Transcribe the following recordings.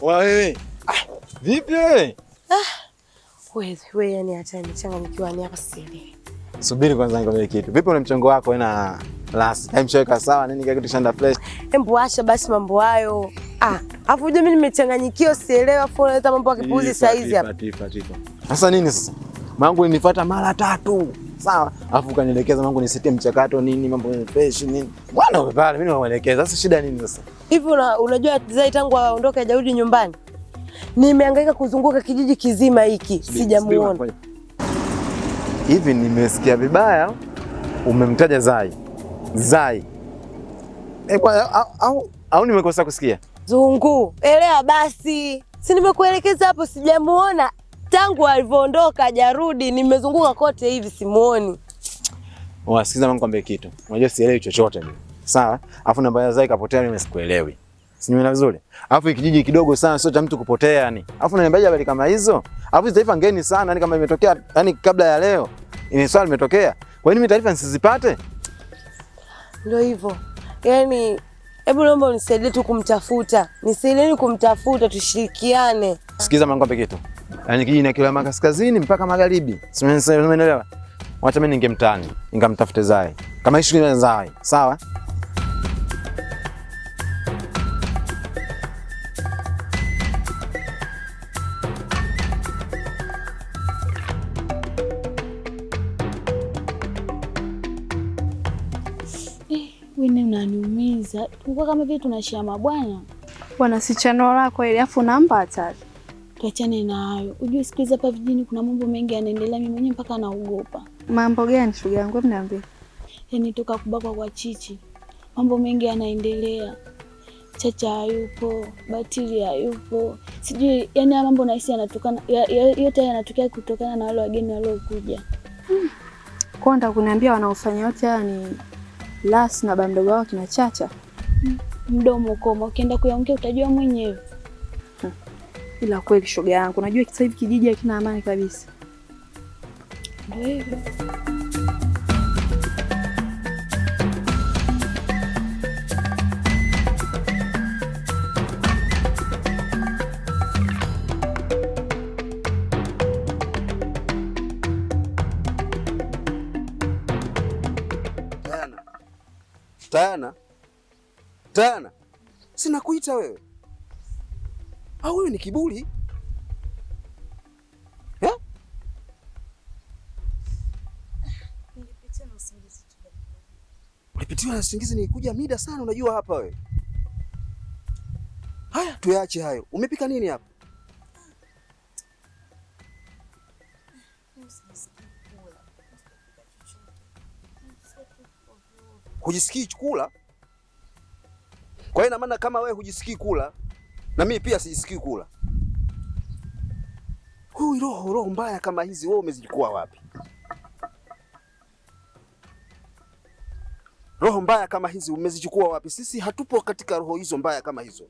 Wewe. Ah, vipi wewe? Wewe wewe, yani hata nimechanganyikiwa ni hapa sili. Subiri kwanza nikwambie kitu. Vipi ule mchongo wako wewe na Lasi? Hem, mshaweka sawa nini kile kitu shanda fresh? Hebu acha basi mambo hayo. Ah, afu unajua mimi nimechanganyikiwa sielewi, afu unaleta mambo ya kipuuzi saa hizi hapa. Tifa, tifa. Sasa nini sasa? Mangu nilifuata mara tatu. Sawa. Alafu ukanielekeza mangu nisitie mchakato nini mambo ni fresh nini. Bwana wewe pale mimi nakuelekeza. Sasa shida nini sasa? Hivi unajua Zai tangu aondoke hajarudi nyumbani. Nimehangaika kuzunguka kijiji kizima hiki, sijamuona. Hivi nimesikia vibaya umemtaja Zai. Zai. E, kwa, au nimekosa kusikia? Zungu, elewa basi. Si nimekuelekeza hapo, sijamuona tangu alivyoondoka hajarudi, nimezunguka kote hivi simuoni. Wasikiza mwanangu, nikwambie kitu. Unajua sielewi chochote mimi. Sawa? Alafu namba ya Zai kapotea, mimi sikuelewi. Sinyume vizuri. Alafu kijiji kidogo sana sio cha mtu kupotea yani. Alafu unaniambiaje habari kama hizo? Alafu hizo taarifa ngeni sana yani kama imetokea yani kabla ya leo. Ni swali limetokea. Kwa nini mimi taarifa nisizipate? Ndio hivyo. Yaani hebu naomba unisaidie tu kumtafuta. Nisaidieni kumtafuta tushirikiane. Sikiza mwanangu, nikwambie kitu. Yaani kijiji na kila kaskazini mpaka magharibi. Simeelewa. Wacha mimi ninge mtaani, ningamtafute Zai. Kama issue ni Zai, sawa? Wewe unaniumiza. Tulikuwa kama vile tunashia mabwana. Bwana si chano lako ile afu namba hatari. Tuachane nayo. Unajua siku hizi hapa vijijini kuna mambo mengi yanaendelea, mimi mwenyewe mpaka naogopa. Mambo gani shuga yangu, hebu niambie. Yaani toka kubakwa kwa Chichi, mambo mengi yanaendelea. Chacha hayupo, Batili hayupo. Sijui yani haya mambo nahisi yanatokana yote yanatokea kutokana na wale wageni waliokuja. Kwa ndio kuniambia wanaofanya yote haya ni Lasi na baba mdogo wao kina Chacha. Mdomo koma, ukienda kuyaongea utajua mwenyewe. Ila kweli shoga yangu, unajua sasa hivi kijiji hakina amani kabisa. Ndio hivyo. Tayana. Tayana. Tayana. Sina kuita wewe. Au wewe ni kiburi? Eh? Nilipitiwa na usingizi tu. Ulipitiwa na usingizi, nilikuja mida sana unajua hapa wewe. Haya, tuache hayo. Umepika nini hapa? Hujisikii kula? Kwa hiyo ina maana kama wewe hujisikii kula na mimi pia sijisikii kula. Huyu roho mbaya kama hizi wewe umezichukua wapi? Roho mbaya kama hizi umezichukua wapi? Sisi hatupo katika roho hizo mbaya kama hizo.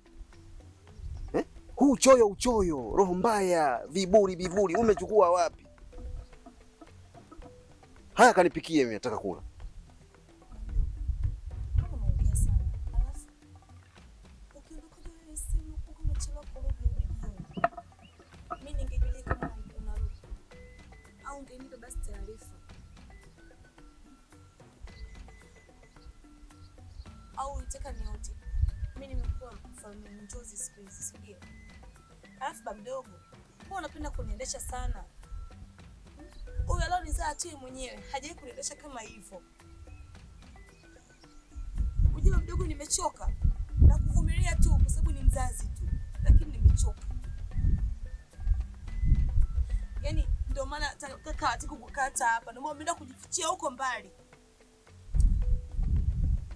Eh? Huu uchoyo, roho mbaya, viburi viburi umechukua wapi? Haya, kanipikie mimi nataka kula. Au uiteka niote. Mimi nimekuwa mfalme njozi siku hizi, si ndio? Alafu baba mdogo, mbona unapenda kuniendesha sana? Huyu alionizaa tu mwenyewe, hajawahi kuniendesha kama hivyo. Unajua mdogo, nimechoka na kuvumilia tu kwa sababu ni mzazi tu, lakini nimechoka. Yaani ndio maana kaka hataki kukata hapa, ndio maana umeenda kujifichia huko mbali.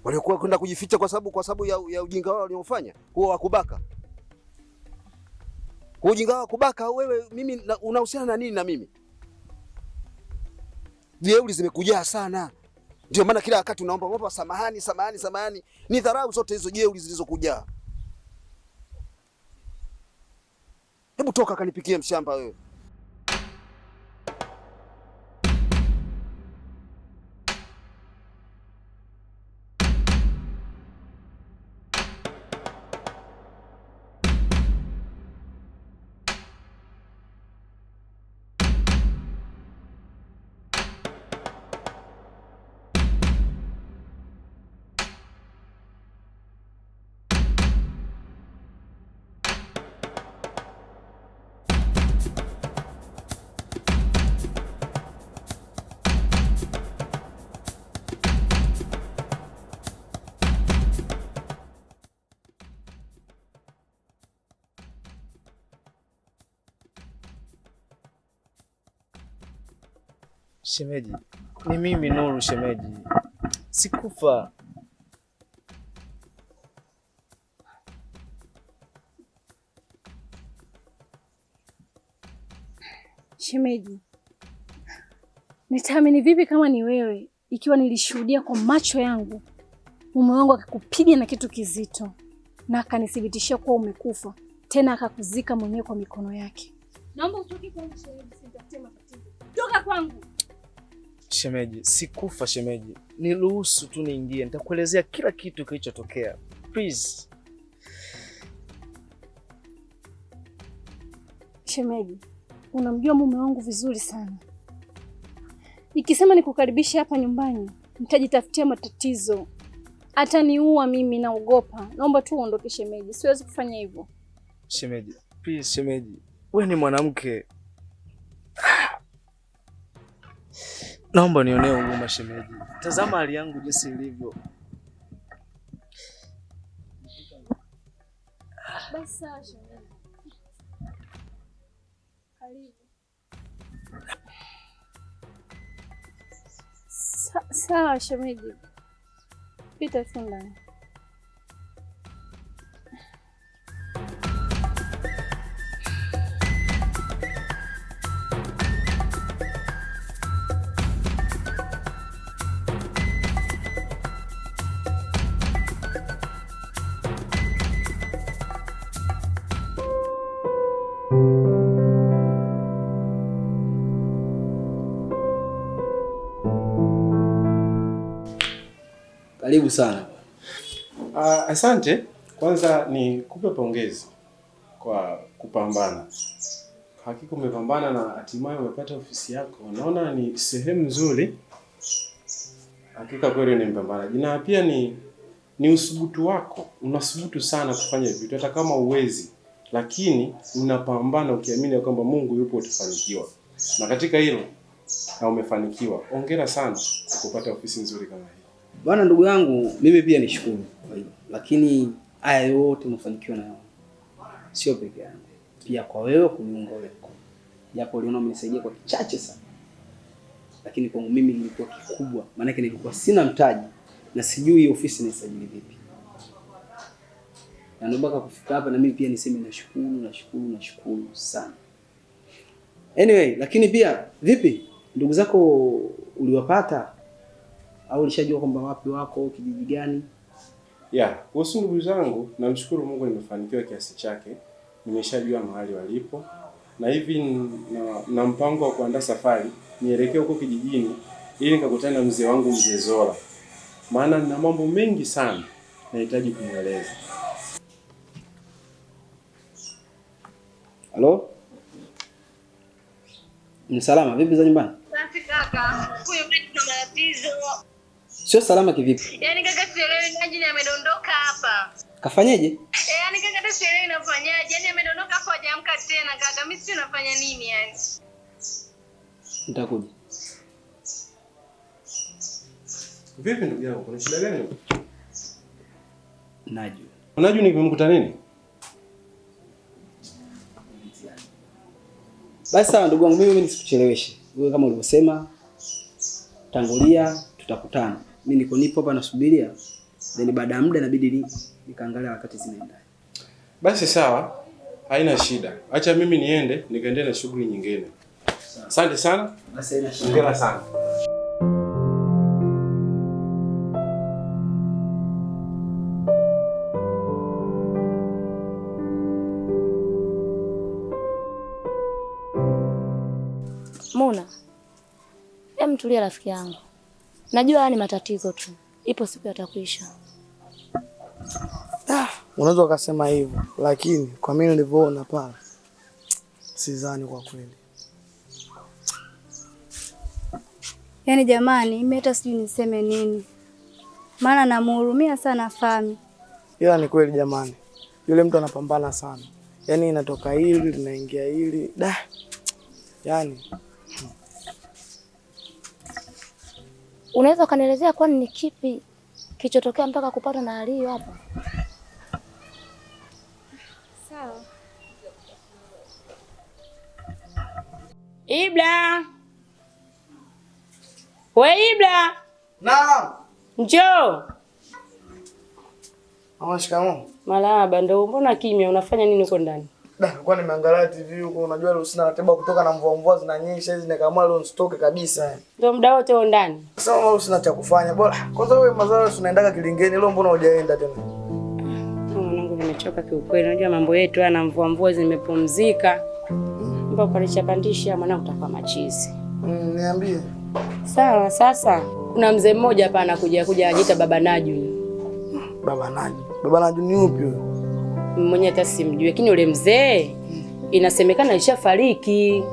Waliokuwa kwenda kujificha kwa sababu ya ujinga wao waliofanya, huo wa kubaka. Ujinga wa kubaka wewe, mimi unahusiana na nini na mimi? Jeuri zimekujaa sana. Ndio maana kila wakati unaomba omba samahani, samahani, samahani. Ni dharau zote hizo jeuri zilizokujaa. Hebu toka kanipikie mshamba wewe. Shemeji, ni mimi Nuru shemeji. Sikufa. Shemeji, nitaamini vipi kama ni wewe ikiwa nilishuhudia kwa macho yangu mume wangu akikupiga na kitu kizito na akanithibitishia kuwa umekufa, tena akakuzika mwenyewe kwa mikono yake. Naomba utoke kwangu shemeji, usinitie matatizo. Toka kwangu. Shemeji, sikufa shemeji. Niruhusu tu niingie, nitakuelezea kila kitu kilichotokea. Please. Shemeji, unamjua mume wangu vizuri sana. Nikisema nikukaribisha hapa nyumbani, nitajitafutia matatizo. Ataniua mimi, naogopa. Naomba tu uondoke shemeji, siwezi kufanya hivyo. Shemeji, please shemeji. Wewe ni mwanamke. Naomba nionee huruma shemeji. Tazama hali yangu jinsi ilivyo. Basi sawa shemeji. Karibu. Sawa shemeji. Pita tu ndani. Karibu sana. Asante. Kwanza ni kupe pongezi kwa kupambana. Hakika umepambana na hatimaye umepata ofisi yako. Naona ni sehemu nzuri. Hakika kweli ni mpambanaji. Na pia ni usubutu wako. Unasubutu sana kufanya vitu hata kama uwezi, lakini unapambana ukiamini kwamba Mungu yupo utafanikiwa. Na katika hilo na umefanikiwa. Hongera sana kupata ofisi nzuri kama hii. Bwana ndugu yangu, mimi pia nishukuru kwa hilo. Lakini haya yote mafanikio nayo sio peke yangu. Pia kwa wewe kuniunga wewe. Japo uliona umenisaidia kwa kichache sana. Lakini kwangu mimi nilikuwa kikubwa, maana nilikuwa sina mtaji na sijui ofisi naisajili vipi. Na ndio mpaka kufika hapa na mimi pia niseme nashukuru, nashukuru, nashukuru sana. Anyway, lakini pia vipi ndugu zako uliwapata? Au ulishajua kwamba wapi wako, kijiji gani? Kuhusu ndugu zangu, namshukuru Mungu nimefanikiwa kiasi chake. Nimeshajua mahali walipo. Na hivi na mpango wa kuandaa safari nielekee huko kijijini ili nikakutane na mzee wangu Mzee Zola. Maana nina mambo mengi sana nahitaji kumueleza. Halo? Ni salama vipi za nyumbani? Safi kaka. Huyu mtu ana matatizo. Sio salama kivipi? Yaani kaka sielewi nani amedondoka hapa. Kafanyeje? Yaani kaka hata sielewi nafanyaje. Yaani amedondoka hapo hajaamka tena kaka. Mimi sio nafanya nini yani? Nitakuja. Vipi ndugu yangu, kuna shida gani? Naju. Naju nimemkuta nini? Basi sawa ndugu wangu, mimi nisikucheleweshe. Wewe kama ulivyosema tangulia, tutakutana. Mimi nipo hapa nasubiria. Then baada ya muda inabidi nikaangalia wakati zinaenda. Basi sawa, haina shida. Acha mimi niende nikaendelee na shughuli nyingine. Asante sana. Basi haina shida. Hongera sana. Muna, hem tulia rafiki yangu. Najua haya ni matatizo tu. Ipo siku yatakuisha. Unaweza ukasema hivyo, lakini kwa mimi nilivyoona pale sidhani kwa kweli. Yaani jamani, mimi hata sijui niseme nini. Maana namhurumia sana Fami. Ila ni kweli jamani. Yule mtu anapambana sana. Yaani inatoka hili linaingia hili. Da. Yaani unaweza kanielezea kwani ni kipi kilichotokea mpaka kupata na hali hiyo hapa? Sawa. Ibla. We Ibra. Naam. Njoo. Mama, shikamoo. Marahaba, ndio mbona kimya, unafanya nini huko ndani? Da, nilikuwa nimeangalia TV huko, unajua leo sina ratiba kutoka na mvua mvua zinanyesha hizi, nikaamua leo nisitoke kabisa. Ndio muda wote huo ndani. Sasa mama, sina cha kufanya. Bora kwanza wewe mazao tunaendaga Kilingeni leo, mbona hujaenda tena? Mwanangu, nimechoka kiukweli. Unajua mambo yetu haya na mvua mvua zimepumzika. Mbona pandisha pandisha mwanangu utakuwa machizi. Niambie. Sawa, sasa kuna mzee mmoja hapa anakuja kuja anajiita Baba Naju. Baba Naju. Baba Naju ni yupi huyo? Mwenye hata simjui, lakini yule mzee inasemekana alishafariki.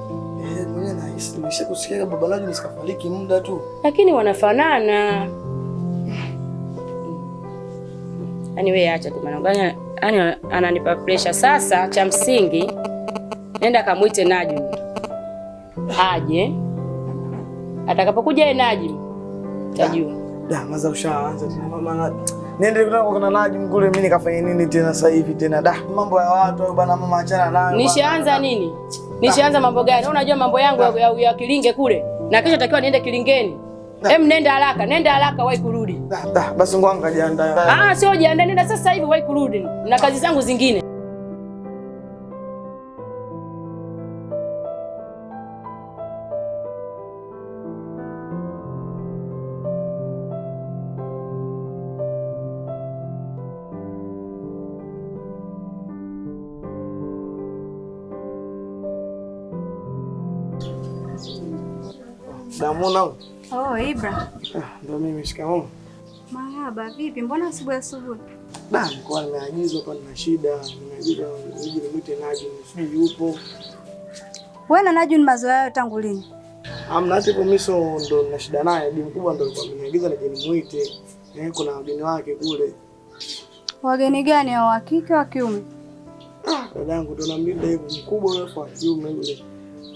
Mwenye nahisi nimeshakusikia Baba Naju nisikafariki muda tu. Lakini wanafanana. Yaani wewe acha tu mwanangu. Yaani ananipa pressure sasa. Cha msingi nenda kamuite Naju. Aje. Atakapokuja yeye Naju utajua. Da, maza ushaanza tena mama. Niende kutoka kwa Naju kule mimi nikafanya nini tena sasa hivi tena? Da, mambo ya watu hayo bana mama, achana nayo. Nishaanza nini? Nishaanza mambo gani? Unajua mambo yangu ya Kilinge kule. Na kesho takiwa niende Kilingeni. Hem, nenda haraka, nenda haraka wahi kurudi. Da, basi ngoja nikajiandae. Ah, sio jiandae, nenda sasa hivi wahi kurudi. Na kazi zangu zingine. Damona. Oh, Ibra. Ndio mimi, shikamoo. Marahaba, vipi? Mbona asubuhi asubuhi? Da, nilikuwa nimeagizwa kwa nina shida, nimeagizwa nije nimwite Naju, sijui yupo. Wewe na Naju ni mazoea yao tangu lini? Amna, hata hivyo mimi sio ndo nina shida naye, bi mkubwa ndo alikuwa ameniagiza nije nimuite. Kuna wageni wake kule. Wageni gani hao, wa kike wa kiume? Ah, dadangu ndo namlinda hivi mkubwa yule wa kiume yule.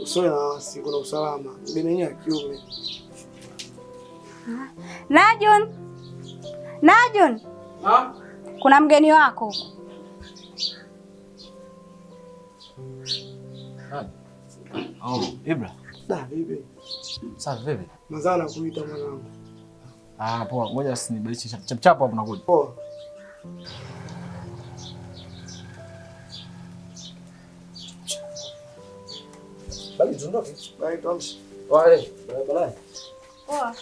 Usiwe na wasi, kuna usalama. Mgeni yenyewe wa kiume. Najun. Najun. Ha? Kuna mgeni wako. Oh, Ibra. Da, vipi? Safi vipi? Mazana kuita mwanangu. Ah, poa. Ngoja usinibadilishe chap chap hapo nakuja. Poa. Bali tuondoke. Bali tuamshe. Wale, bye bye. Poa.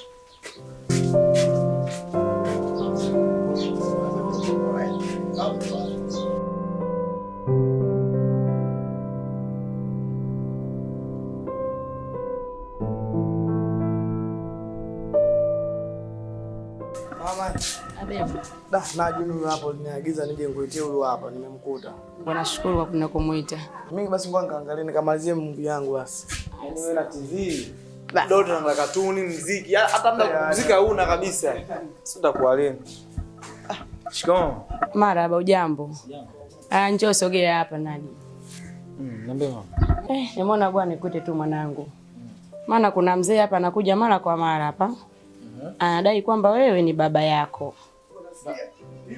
Mama. Da, Najuni hapo niagiza nije nikuitie huyu hapa, nimemkuta. Bwana, shukuru kwa kunakumuita. Mimi basi ngoja nikaangalie nikamalizie mambo yangu basi. Yaani wewe na TV, doto na katuni, muziki, hata muda kupumzika huna kabisa. Sio utakuwa lini? Shikamoo. Marahaba, ujambo? Ah, njoo sogea hapa Naji. Niambie mama. Nimeona bwana nikute tu mwanangu. Maana kuna mzee hapa anakuja mara kwa mara hapa. Anadai kwamba wewe ni baba yako.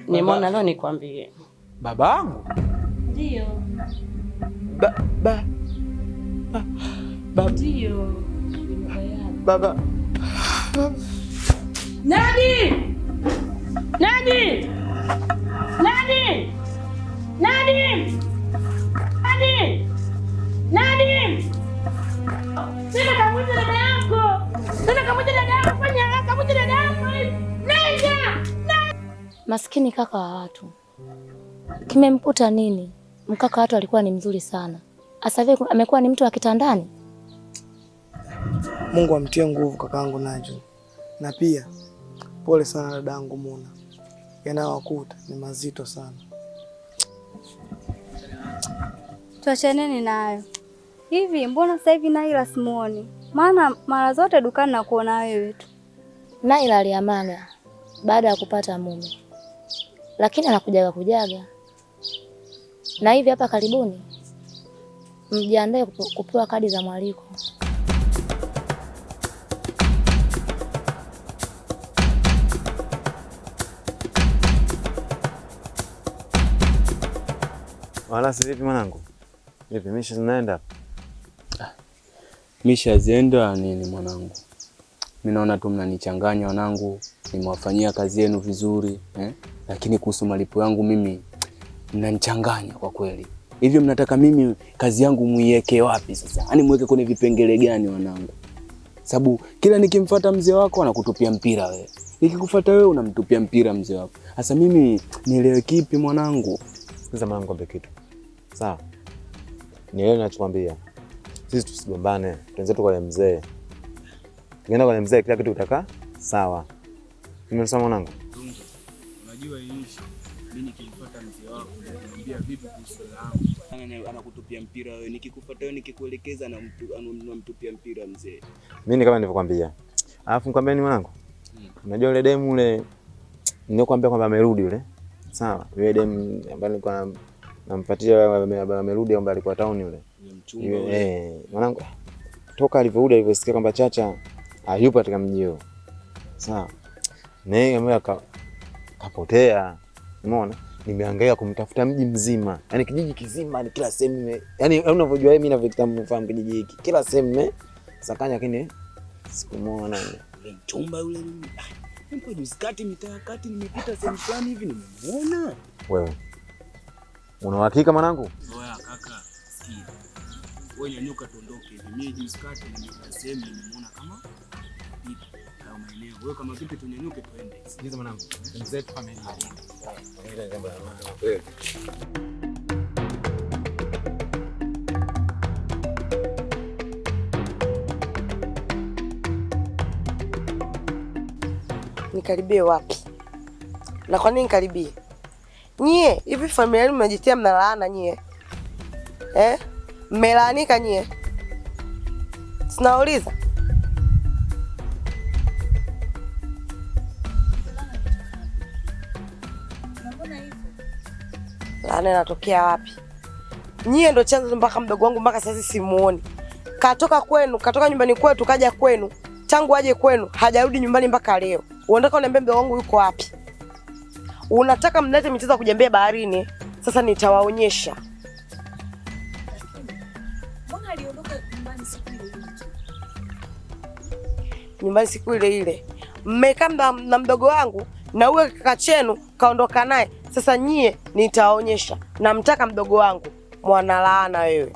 Nimeona leo nikwambie. Babangu? Ndio. Ba ba ba ndio ni baba yako. Baba. Nani? Nani? Nani? Nani? Nani? Nani? Tena kamuite dada yako. Tena kamuite dada yako, fanya haraka, kamuite dada yako. Nenda! Maskini kaka wa watu. Kimemkuta nini? Mkaka watu alikuwa ni mzuri sana. Asa amekuwa ni mtu wa kitandani. Mungu amtie nguvu kakaangu Naju. Na pia pole sana dadangu Muna. Yanayowakuta ni mazito sana. Tuachaneni nayo. Hivi mbona sasa hivi Naila simuoni? Maana mara zote dukani na kuona wewe tu. Naila aliamaga baada ya kupata mume. Lakini anakujaga kujaga. Na hivi hapa karibuni mjiandae kupewa kadi za mwaliko. Wala si vipi mwanangu? Vipi misha zinaenda? Misha zienda nini mwanangu? Mimi naona tu mnanichanganya wanangu, nimewafanyia kazi yenu vizuri, eh? Lakini kuhusu malipo yangu mimi mnanichanganya kwa kweli. Hivyo mnataka mimi kazi yangu muiweke wapi sasa? Yaani muweke kwenye vipengele gani wanangu? Sababu kila nikimfuata mzee wako anakutupia mpira wewe. Nikikufuata wewe unamtupia mpira mzee wako. Sasa mimi nielewe kipi mwanangu? Sikiza mwanangu, nikwambie kitu. Sawa? Nielewe ninachokwambia. Sisi tusigombane, tuanze tu kwa mzee. Tukienda kwa mzee kila kitu kitakaa sawa. Nimesema mwanangu. Unajua hii mimi nikimfuata mzee wako namwambia vipi kuhusu langu? Anakutupia mpira wewe, nikikufuata wewe nikikuelekeza na namtupia mpira mzee. Mimi kama nilivyokuambia. Alafu nikwambia ni mwanangu. Unajua yule demu yule nilikwambia kwamba amerudi yule. Sawa, yule demu ambaye nilikuwa nampatia amerudi ambaye alikuwa town yule. Mchumba yule. Mwanangu toka alivyorudi alivyosikia kwamba Chacha hayupo katika mji huo. Sawa. Naye ambaye kapotea. Umeona? Nimehangaika kumtafuta mji mzima. Yaani kijiji kizima ni kila sehemu. Yaani unavyojua mimi ninavyofahamu kijiji hiki. Kila sehemu sakanya lakini sikumuona. Yule mchumba yule mimi. Mimi juzi kati mitaa kati nimepita sehemu fulani hivi nimemuona. Wewe. Una uhakika mwanangu? Oya kaka, sikia. Wewe nyanyuka tuondoke hivi. Mimi juzi kati nimepita sehemu nimemuona kama vipi au maeneo. Wewe kama vipi tunyanyuke tuende. Sikiliza mwanangu. Mzee tu familia. Nikaribie wapi? Na kwa nini nikaribie? Nyie hivi familia yenu mnajitia mnalaana nyie. Eh? Mmelaanika nyie. Sinauliza. Laana inatokea wapi? Nyie ndo chanzo mpaka mdogo wangu mpaka sasa simuoni. Katoka kwenu, katoka nyumbani kwetu kaja kwenu. Tangu aje kwenu hajarudi nyumbani mpaka leo. Unataka uniambie mdogo wangu yuko wapi? Unataka mlete michezo ya kujambia baharini? Sasa nitawaonyesha. Mbona aliondoka nyumbani siku ile ile? Nyumbani siku ile ile. Mmekaa na mdogo wangu na uwe kaka chenu kaondoka naye. Sasa nyie nitawaonyesha. Namtaka mdogo wangu. Mwanalaana wewe.